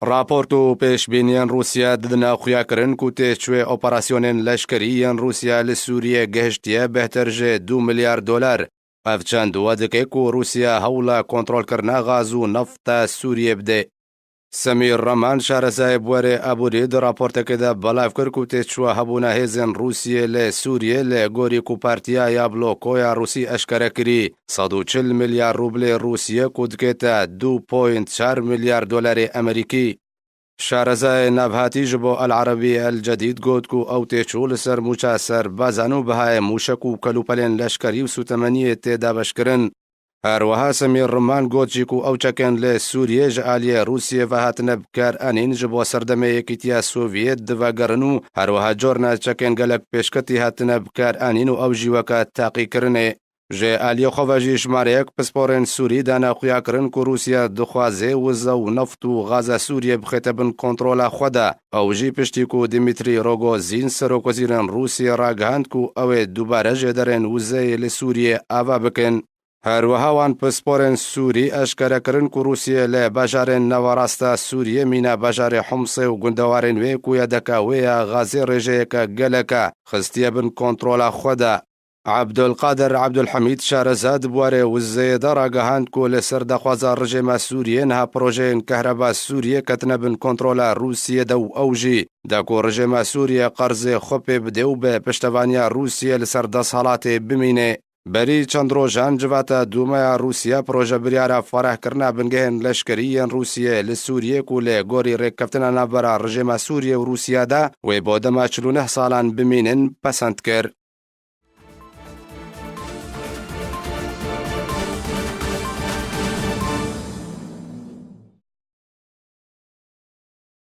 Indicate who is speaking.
Speaker 1: Raport û pêşbîniyên Rûsya didine xuyakirin ku têçûyê operasyonên leşkerî yên Rûsya li Sûriyê gihiştiye bêhtir ji du milyar dolar. Ev çend we dike ku Rûsya hewla kontrolkirina gaz û nefta Sûriyê bide. Semîr Reman şarezayê bûyerê aborî di raportekê de belav kir ku têçûya hebûna hêzên Rûsiyê li Sûriyê li gorî ku Partiya Yablokoya Rûsî eşkere kirî 140 milyar rûblê Rûsiyê ku dikête 2.4 milyar dolarê Amerîkî. Şarezayê navhatî ji bo El Erebî El Cedîd got ku ew têçû li ser mûça serbazan û bihayê mûşek û kelûpelên leşkerî û sûtemeniyê tê dabeşkirin. Her wiha Semîr Riman got jî ku ew çekên li Sûriyê ji aliyê Rûsiyê ve hatine bikaranîn ji bo serdemê Yekîtiya Sovyet divegerin û her wiha corna çekên gelek pêşketî hatine bikaranîn û ew jî weke taqîkirinê. Ji aliyê xwe ve jî jimareyek pisporên Sûrî dane xuyakirin ku Rûsya dixwaze wize û neft û xaza Sûriyê bixête bin kontrola xwe de. Ew jî piştî ku Dîmîtrî Rogozîn serokwezîrên Rûsyê ragihand ku ew ê dubare jêderên wizeyê li Sûriyê ava bikin. Her wiha wan pisporên Sûrî eşkere kirin ku Rûsyê li bajarên naverasta Sûriyê mîna bajarê Humsê û gundewarên wê ku yedeka wê ya xazê rêjeyeke gelek e, xistiye bin kontrola xwe de. Ebdulqadir Ebdulhemîd şareza di warê wizeyê de ragihand ku li ser daxwaza rejîma Sûriyê niha projeyên kehreba Sûriyê ketine bin kontrola Rûsiyê de û ew jî da ku rejîma Sûriyê qerzê xwe pê bide û bi piştevaniya Rûsiyê li ser desthilatê bimîne. Berî çend rojan civata Dûmeya Rûsya proje biryara ferehkirina bingehên leşkerî yên Rûsiyê li Sûriyê ku li gorî rêkkeftina navbera rejîma Sûriyê û Rûsya de wê bo dema 49 salan bimînin pesend kir.